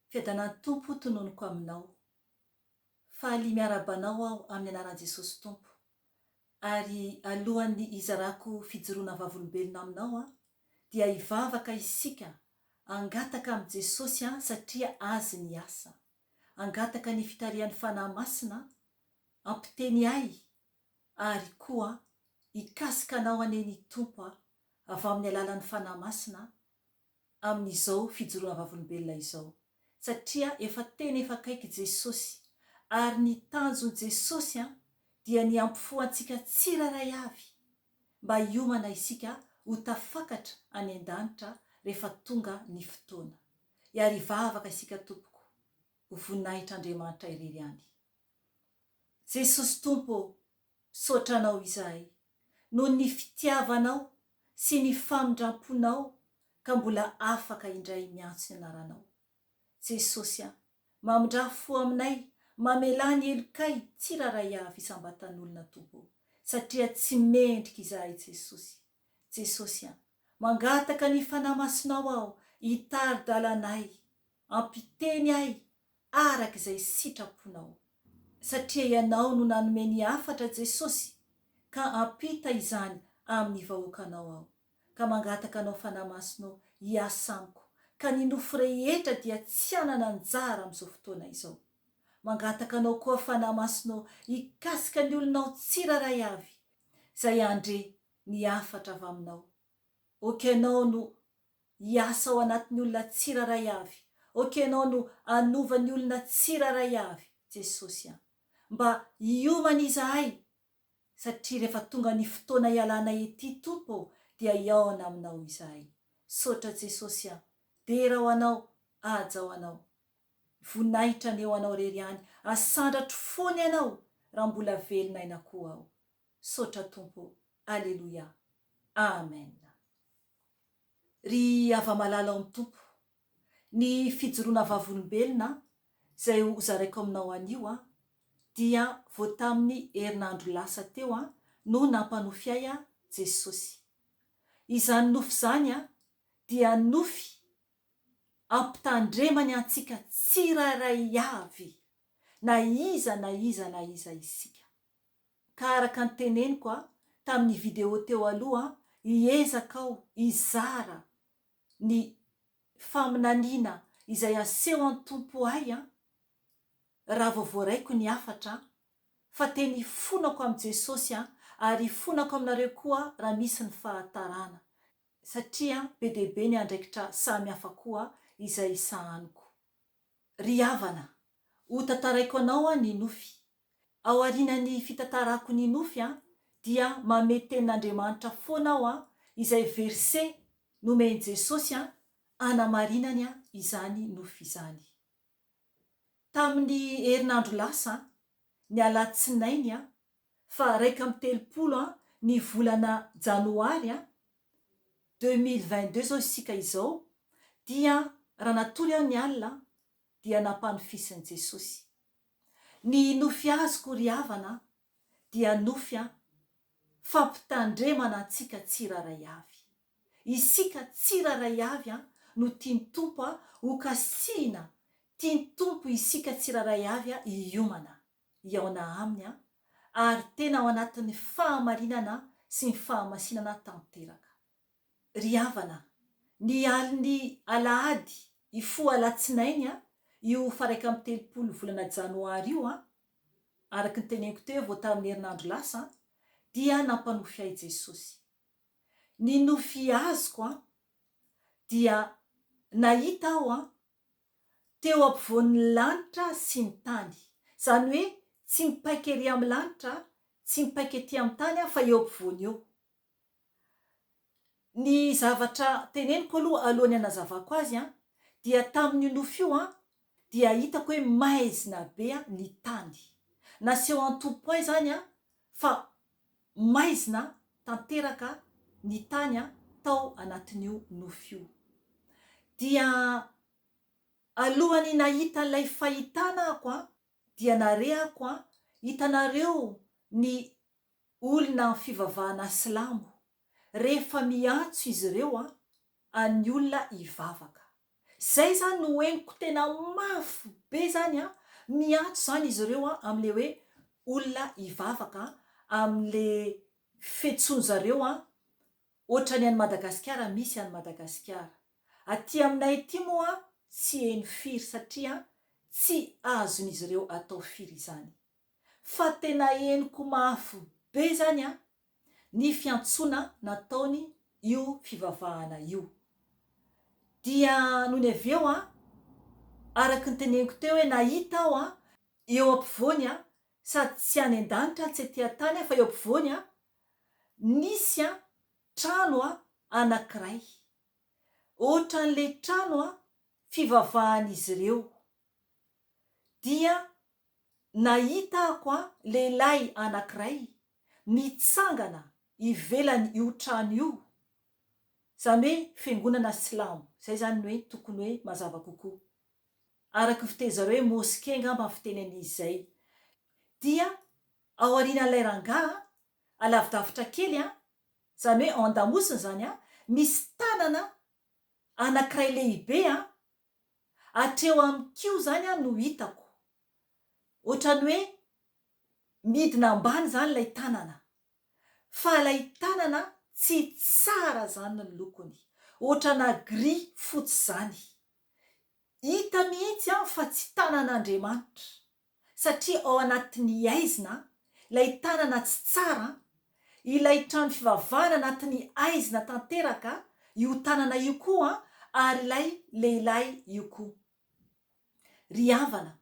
Fiadanan'ny Tompo tononiko aminao. Faly miarahaba anao aho amin'ny anaran'i Jesosy Tompo. Ary alohan'ny hizarako fijoroana vavolombelona aminao dia hivavaka isika hangataka amin'i Jesosy satria Azy ny asa. Hangataka ny fitarihan'ny Fanahy Masina hampiteny ahy ary koa hikasika anao anie ny Tompo avy amin'ny alalan'ny Fanahy Masina amin'izao fijoroana vavolombelona izao satria efa tena efa akaiky Jesosy ary ny tanjon'i Jesosy an dia ny hampifoha antsika tsirairay avy mba hiomana isika ho tafakatra any an-danitra rehefa tonga ny fotoana. Hiary hivavaka isika tompoko ho voninahitr'Andriamanitra irery ihany. Jesosy Tompo ô, misaotra Anao izahay noho ny fitiavanao sy ny famindramponao ka mbola afaka indray miantso ny anaranao. Jesosy a, mamindrà fo aminay, mamelà ny helokay tsiraray avy isam-batan'olona Tompo ô, satria tsy mendrika izahay Jesosy. Jesosy a, mangataka ny Fanahy Masinao aho hitari-dalanay, hampiteny ahy araka izay sitraponao. Satria Ianao no nanome ny hafatra Jesosy ka hampita izany amin'ny vahoakanao aho. Ka mangataka Anao Fanahy Masina ô hiasa amiko ka ny nofo rehetra dia tsy hanana anjara amin'izao fotoana izao. Mangataka Anao koa Fanahy Masina ô hikasika ny olonao tsirairay avy izay handre ny hafatra avy aminao. Ok Ianao no hiasa ao anatin'ny olona tsirairay avy. Ok Ianao no hanova ny olona tsirairay avy Jesosy an. Mba hiomana izahay satria rehefa tonga ny fotoana hialanay ety Tompo ô dia hihaona aminao izahay. Misaotra Jesosy an. Dera ho Anao, haja ho Anao. Voninahitra anie ho Anao irery ihany. Asandratro foana Ianao raha mbola velona aina koa aho. Misaotra Tompo ô. Aleloia. Amen. Ry hava-malala ao amin'ny Tompo, ny fijoroana vavolombelona izay ho zaraiko aminao anio dia vao tamin'ny herinandro lasa teo no nampanofy ahy Jesosy. Izany nofy izany dia nofy ampitandremany antsika tsirairay avy, na iza na iza na iza isika. Ka araka ny teneniko tamin'ny vidéo teo aloha, hiezaka aho hizara ny faminaniana izay asehon'ny Tompo ahy raha vao voaraiko ny hafatra, fa teny hifonako amin'i Jesosy ary hifonako aminareo koa raha misy ny fahatarana, satria be dia be ny andraikitra samy hafa koa izay sahaniko. Ry havana, ho tantaraiko anao ny nofy. Ao aorianan'ny fitantarako ny nofy dia mamehy tenin'Andriamanitra foana aho izay verset nomen'i Jesosy hanamarinany izany nofy izany. Tamin'ny herinandro lasa, ny alatsinainy faha 31 ny volana janoary 2022 izao isika izao dia raha natory aho ny alina dia nampanofisin'i Jesosy. Ny nofy azoko ry havana dia nofy an fampitandremana antsika tsirairay avy. Isika tsirairay avy an no tian'ny Tompo an ho kasihina, tian'ny Tompo isika tsirairay avy an hiomana, hihaona Aminy an, ary tena ao anatin'ny fahamarinana sy ny fahamasinana tanteraka. Ry havana, ny alin'ny alahady hifoha alatsinainy io faha 31 volana janoary io, araka ny teneniko teo vao tamin'ny herinandro lasa, dia nampanofy ahy Jesosy. Ny nofy azoko dia nahita aho teo ampovoan'ny lanitra sy ny tany. Izany hoe tsy mipaika ery amin'ny lanitra, tsy mipaika ety amin'ny tany aho fa eo ampovoany eo. Ny zavatra teneniko aloha alohan'ny hanazavako azy an, dia tamin'io nofy io an, dia hitako hoe maizina be ny tany. Naseho an-tompo ahy izany an, fa maizina tanteraka ny tany an, tao anatin'io nofy io. Dia alohan'ny nahita an'ilay fahitana ako an, dia nare ako an, hitanareo ny olona amin'ny fivavahana silamo, rehefa miantso izy ireo an'ny olona hivavaka. Zay zany no henoko tena mafy be zany an, miantso zany izy ireo an amin'le hoe olona hivavaka amin'le fiantsoan-zareo an, ohatran'ny any Madagasikara misy any Madagasikara. Aty aminay aty moa tsy heno firy satria tsy azon'izy ireo atao firy izany. Fa tena henoko mafy be zany an ny fiantsoana nataony io fivavahana io. Dia nony avy eo an, araka ny teneniko teo hoe nahita aho an, eo ampovoany an, sady tsy any an-danitra tsy aty an-tany fa eo ampovoany an, nisy an trano an anankiray. Ohatran'ilay trano an fivavahan'izy ireo. Dia nahita ako an lehilahy anankiray mitsangana ivelan io trano io, zany hoe fiangonana silamo, zay zany ny hoe tokony hoe mazava kokoa. Araka ny fiteny zareo hoe mosquée angamba ny fiteny an'izy izay. Dia ao aorianan'ilay rangahy an, alavidavitra kely an, izany hoe ao an-damosiny izany an, misy tanana anankiray lehibe an, hatreo amin'ny kiho izany an no hitako. Ohatran'ny hoe midina ambany izany ilay tanana. Fa ilay tanana tsy tsara izany ny lokony. Ohatrana gris fotsy izany. Hita mihitsy an fa tsy tanan'Andriamanitra. Satria ao anatin'ny haizina, ilay tanana tsy tsara, ilay trano fivavahana anatin'ny haizina tanteraka, io tanana io koa ary ilay lehilahy io koa. Ry havana,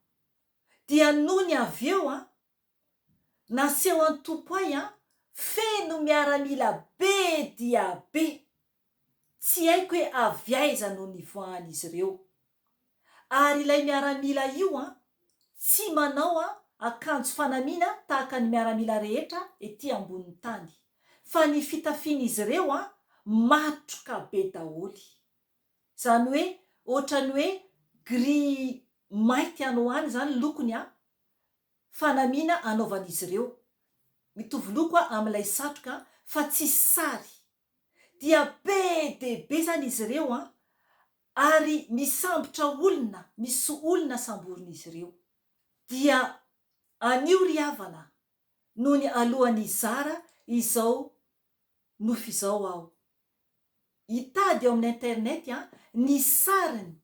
dia nony avy eo an, naseho an'i Tompo ahy an, feno miaramila be dia be, tsy haiko hoe avy aiza no nivoahan'izy ireo. Ary ilay miaramila io an, tsy manao akanjo fanamiana tahaka ny miaramila rehetra ety ambonin'ny tany, fa ny fitafian'izy ireo an, matroka be daholo. Izany hoe ohatran'ny hoe gris mainty any ho any izany lokony an, fanamiana anaovan'izy ireo. Mitovy loko amin'ilay satroka fa tsisy sary. Dia be dia be izany izy ireo an, ary misambotra olona, misy olona samborin'izy ireo. Dia anio ry havana, nony alohan'ny hizara izao nofy izao aho. Hitady ao amin'ny internet an, ny sariny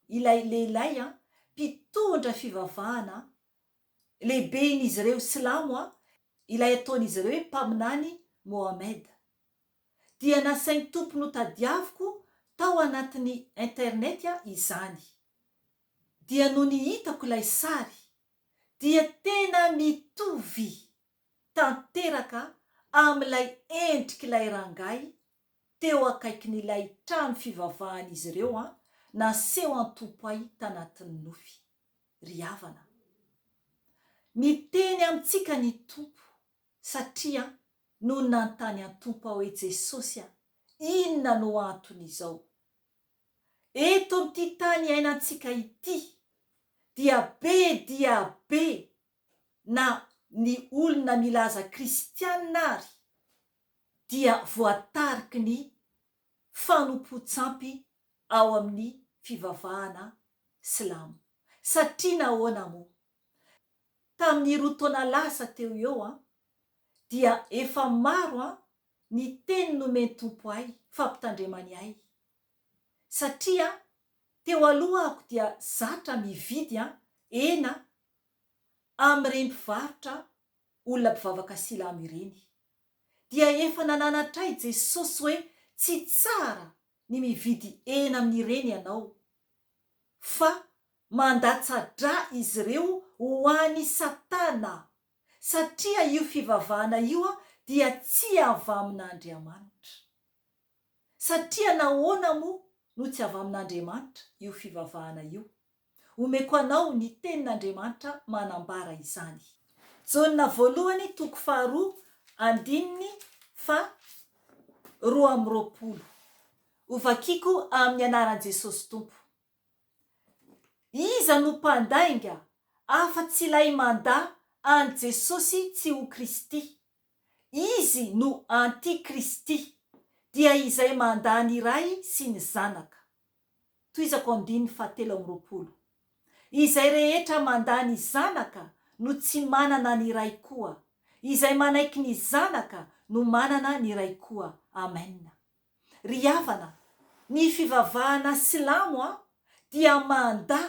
ilay lehilahy an, mpitondra fivavahana lehiben'izy ireo silamo an, ilay ataon'izy ireo hoe mpaminany Mohammed. Dia nasain'ny Tompo notadiaviko tao anatin'ny internet izany. Dia nony hitako ilay sary, dia tena mitovy tanteraka amin'ilay endrik'ilay rangahy teo akaikin'ilay trano fivavahan'izy ireo naseho an-Tompo ahy tanatin'ny nofy. Ry havana, miteny amintsika ny Tompo satria nony nanontany an-Tompo aho hoe Jesosy a, inona no anton'izao? Eto amin'ity tany iainantsika ity dia be dia be na ny olona milaza kristianina ary dia voatariky ny fanompoan-tsampy ao amin'ny fivavahana silamo. Satria nahoana moa? Tamin'ny roa taona lasa teo eo an, dia efa maro an ny teny nomen'ny Tompo ahy fampitandremany ahy. Satria teo aloha ako dia zatra mividy an hena amin'ireny mpivarotra olona mpivavaka silamo ireny. Dia efa nananatra ahy Jesosy hoe tsy tsara ny mividy hena amin'ireny ianao fa mandatsa-drà izy ireo ho an'i Satana satria io fivavahana io dia tsy avy amin'Andriamanitra. Satria nahoana moa no tsy avy amin'Andriamanitra io fivavahana io? Omeko anao ny tenin'Andriamanitra manambara izany. Jaona voalohany toko faharoa andininy faha 22. Hovakiko amin'ny anaran'i Jesosy Tompo. Iza no mpandainga afa-tsy ilay mandà an'i Jesosy tsy ho Kristy? Izy no anti-Kristy, dia izay mandà ny Ray sy ny Zanaka. Tohizako andininy fahatelo amby 20. Izay rehetra mandà ny Zanaka no tsy manana ny Ray koa. Izay manaiky ny Zanaka no manana ny Ray koa. Amen. Ry havana, ny fivavahana silamo dia mandà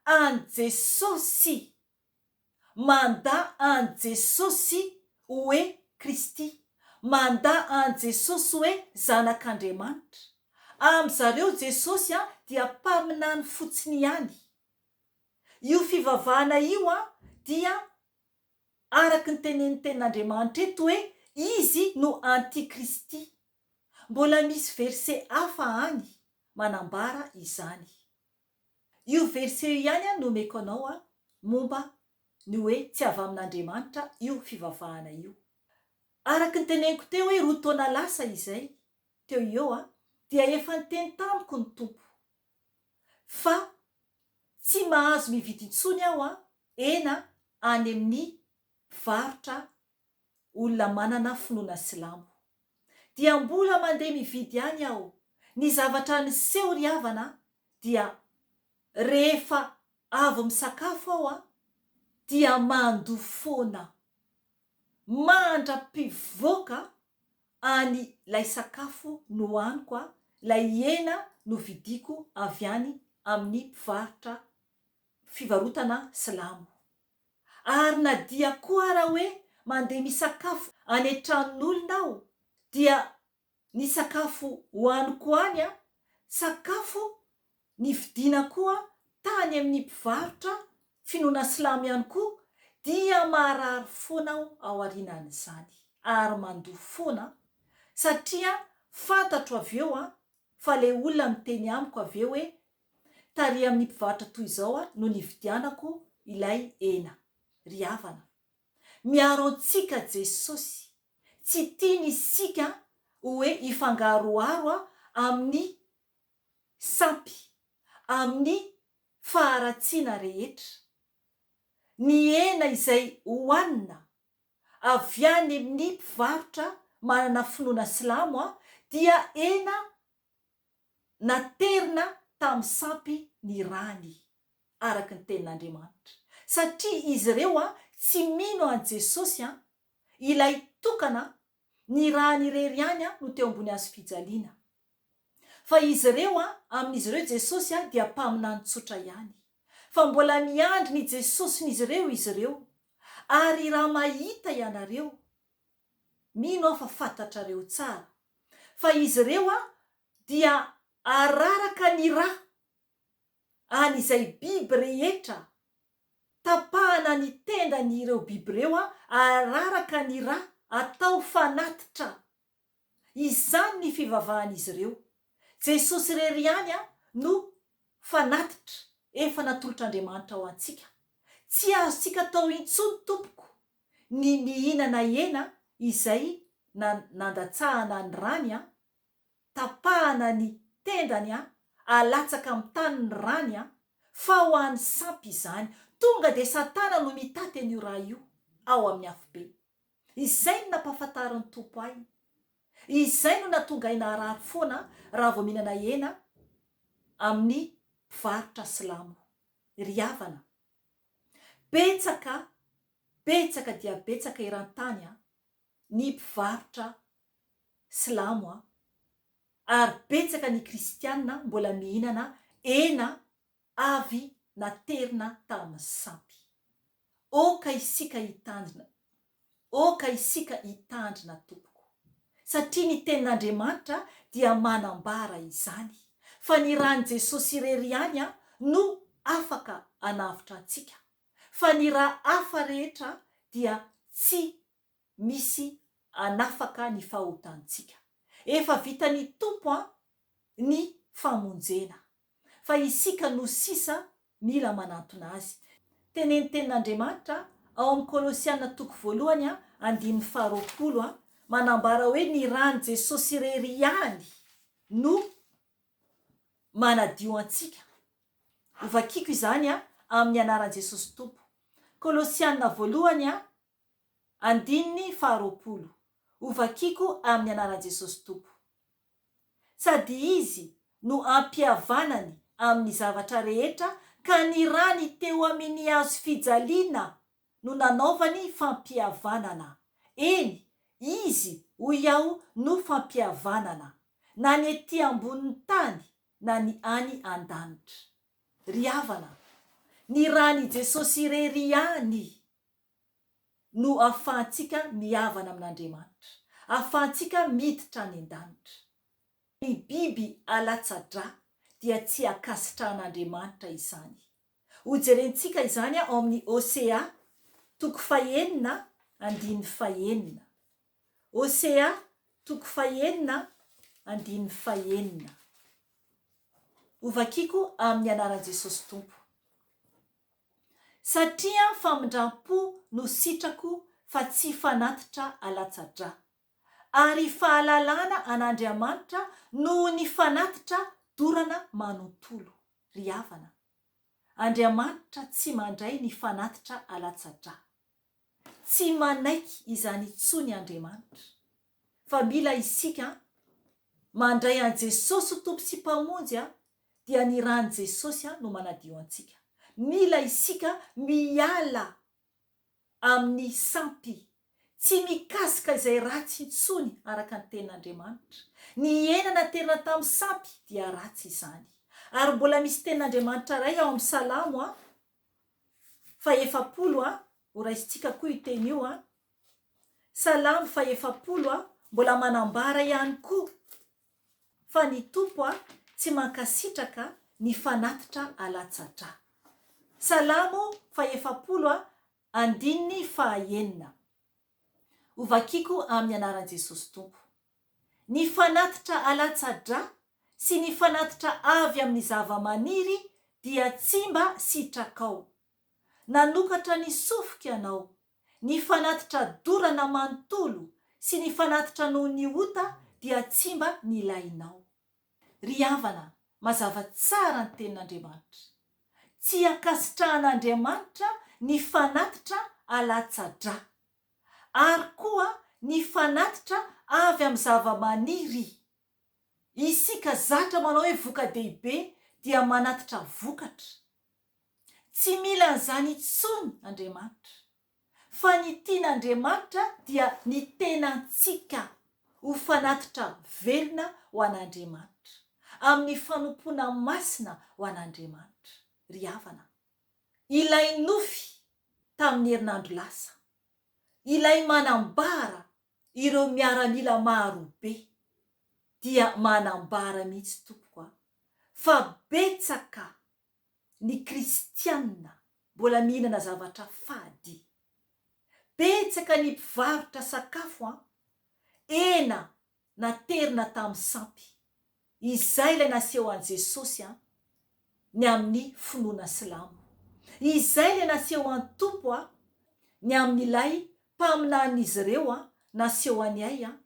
an'i Jesosy, mandà an'i Jesosy hoe Kristy, mandà an'i Jesosy hoe Zanak'Andriamanitra. Amin-dry zareo Jesosy dia mpaminany fotsiny ihany. Io fivavahana io dia araka ny tenenin'ny Tenin'Andriamanitra eto hoe izy no antikristy. Mbola misy verset hafa any manambara izany. Io verset io ihany no omeko anao momba ny hoe tsy avy amin'Andriamanitra io fivavahana io. Araka ny teneniko teo hoe 2 taona lasa izay teo eo dia efa niteny tamiko ny Tompo fa tsy mahazo mividy intsony aho hena any amin'ny mpivarotra olona manana finoana silamo. Dia mbola mandeha mividy ihany aho. Ny zavatra niseho ry havana dia rehefa avy misakafo aho dia mandoa foana mandra-pivoaka any ilay sakafo nohaniko, ilay hena novidiako avy any amin'ny mpivarotra fivarotana silamo. Ary na dia koa ara hoe mandeha misakafo any an-tranon'olona aho dia ny sakafo hohaniko any an, sakafo nividiana koa tany amin'ny mpivarotra finoana silamo ihany koa dia marary foana aho aorianan'izany ary mandoa foana satria fantatro avy eo an fa ilay olona miteny amiko avy eo hoe Tary amin'ny mpivarotra toy izao no nividianako ilay hena. Ry havana, miaro antsika Jesosy. Tsy tiany isika hoe hifangaroharo amin'ny sampy, amin'ny faharatsiana rehetra. Ny hena izay hohanina avy any amin'ny mpivarotra manana finoana silamo dia hena naterina tamin'ny sampy ny rany, araka ny tenin'Andriamanitra. Satria izy ireo tsy mino an'i Jesosy, ilay tokana, ny rany irery ihany no teo ambony hazofijaliana. Fa izy ireo, amin'izy ireo Jesosy dia mpaminany tsotra ihany. Fa mbola miandry ny Jesosin'izy ireo izy ireo. Ary raha mahita ianareo, mino aho fa fantatrareo tsara, fa izy ireo dia araraka ny ra any izay biby rehetra tapahana ny tendany ireo biby ireo araraka ny ra atao fanatitra izany ny fivavahan'izy ireo Jesosy irery ihany no fanatitra efa natolotr'Andriamanitra ho antsika tsy azontsika atao intsony tompoko ny mihinana hena izay nandatsahana ny rany an, tapahana ny tendany an, alatsaka amin'ny tany ny rany an, fa ho an'ny sampy izany. Tonga dia satana no mitaty an'io ra io ao amin'ny afobe. Izay no nampahafantarin'ny Tompo ahy. Izay no nahatonga ahy naharary foana raha vao mihinana hena amin'ny mpivarotra silamo. Ry havana, betsaka Betsaka dia betsaka eran-tany an, ny mpivarotra silamo an, ary betsaka ny kristiana mbola mihinana hena avy naterina tamin'ny sampy. Oka isika hitandrina, oka isika hitandrina tompoko. Satria ny tenin'Andriamanitra dia manambara izany, fa ny ran'i Jesosy irery ihany an no afaka hanavotra antsika. Fa ny ra hafa rehetra dia tsy misy hanafaka ny fahotantsika. Efa vitan'ny Tompo an ny famonjena. Fa isika no sisa mila manantona Azy. Tenen'ny Tenin'Andriamanitra ao amin'ny Kolosiana toko voalohany andininy faharoapolo manambara hoe ny ran'i Jesosy irery ihany no manadio antsika. Hovakiko izany amin'ny anaran'i Jesosy Tompo. Kolosiana voalohany andininy faharoapolo. Hovakiko amin'ny anaran'i Jesosy Tompo. Sady Izy no ampihavanany amin'ny zavatra rehetra ka ny rany teo amin'ny hazo fijaliana no nanaovany fampihavanana. Eny, Izy, hoy aho, no fampihavanana, na ny ety ambonin'ny tany na ny any an-danitra. Ry havana, ny ran'i Jesosy irery ihany no ahafahantsika mihavana amin'Andriamanitra, ahafahantsika miditra any an-danitra. Ny biby alatsa-drà dia tsy ankasitrahan'Andriamanitra izany. Hojerentsika izany ao amin'ny Hosea toko fahenina andininy fahenina. Hosea toko fahenina andininy fahenina. Hovakiko amin'ny anaran'i Jesosy Tompo. Satria famindram-po no sitrako fa tsy fanatitra alatsa-drà. Ary fahalalana an'Andriamanitra noho ny fanatitra dorana manontolo. Ry havana, Andriamanitra tsy mandray ny fanatitra alatsa-drà. Tsy manaiky izany intsony Andriamanitra. Fa mila isika mandray an'i Jesosy ho Tompo sy Mpamonjy dia ny ràn'i Jesosy no manadio antsika. Mila isika miala amin'ny sampy, tsy mikasika izay ratsy intsony araka ny tenin'Andriamanitra. Ny hena naterina tamin'ny sampy dia ratsy izany. Ary mbola misy tenin'Andriamanitra iray ao amin'ny Salamo a, fahefapolo a, horaisintsika koa io teny io a, Salamo fahefapolo a, mbola manambara ihany koa fa ny Tompo a tsy mankasitraka ny fanatitra alatsa-drà. Salamo fahefapolo a, andininy fahaenina. Hovakiko amin'ny anaran'i Jesosy Tompo. Ny fanatitra alatsa-drà sy ny fanatitra avy amin'ny zava-maniry dia tsy mba sitrakao. Nanokatra ny sofiko ianao. Ny fanatitra dorana manontolo sy ny fanatitra noho ny ota dia tsy mba nilainao. Ry havana, mazava tsara ny tenin'Andriamanitra. Tsy ankasitrahan'Andriamanitra ny fanatitra alatsa-drà. Ary koa ny fanatitra avy amin'ny zava-maniry. Isika zatra manao hoe voka-dehibe dia manatitra vokatra. Tsy mila an'izany intsony Andriamanitra. Fa ny tian'Andriamanitra dia ny tenantsika ho fanatitra velona ho an'Andriamanitra, amin'ny fanompoana masina ho an'Andriamanitra. Ry havana, ilay nofy tamin'ny herinandro lasa, ilay manambara ireo miaramila marobe dia manambara mihitsy tompoko a, fa betsaka ny kristianina mbola mihinana zavatra fady. Betsaka ny mpivarotra sakafo an, hena naterina tamin'ny sampy. Izay ilay naseho an'i Jesosy an, ny amin'ny finoana silamo. Izay ilay naseho an'i Tompo an, ny amin'ilay mpaminanin'izy ireo an, naseho an'i an,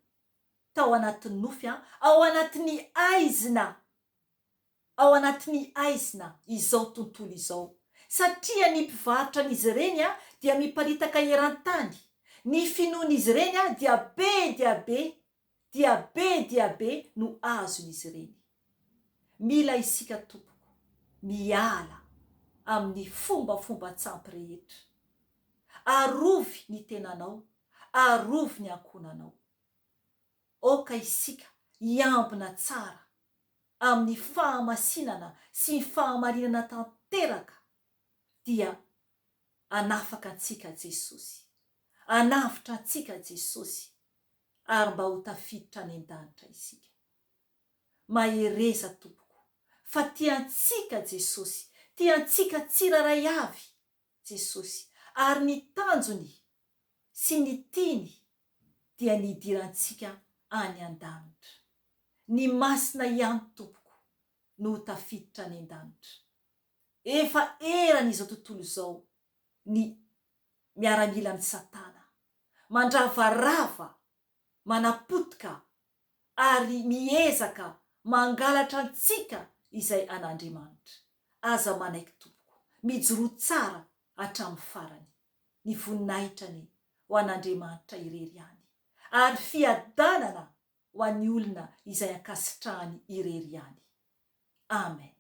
tao anatin'ny nofy an, ao anatin'ny aizina. ao anatin'ny aizina izao tontolo izao satria ny mpivarotra an'izy ireny dia miparitaka eran-tany, ny finoan'izy ireny dia be dia be dia be dia be no azon'izy ireny. Mila isika tompoko miala amin'ny fombafomban-tsampy rehetra. Arovy ny tenanao, arovy ny ankohonanao. Aoka isika hiambina tsara amin'ny fahamasinana sy ny fahamarinana tanteraka dia hanafaka antsika Jesosy, hanavotra antsika Jesosy ary mba ho tafiditra any an-danitra isika. Mahereza tompoko fa tia antsika Jesosy, tia antsika tsirairay avy Jesosy ary ny tanjony sy ny tiany dia ny hidirantsika any an-danitra. Ny masina ihany tompoko no ho tafiditra any an-danitra. Efa eran'izao tontolo izao ny miaramilan'i Satana, mandravarava, manapotika ary miezaka mangalatra antsika izay an'Andriamanitra. Aza manaiky tompoko. Mijoroa tsara hatramin'ny farany. Ny voninahitra anie ho an'Andriamanitra irery ihany. Ary fiadanana ho an'ny olona izay ankasitrahany irery ihany. Amen.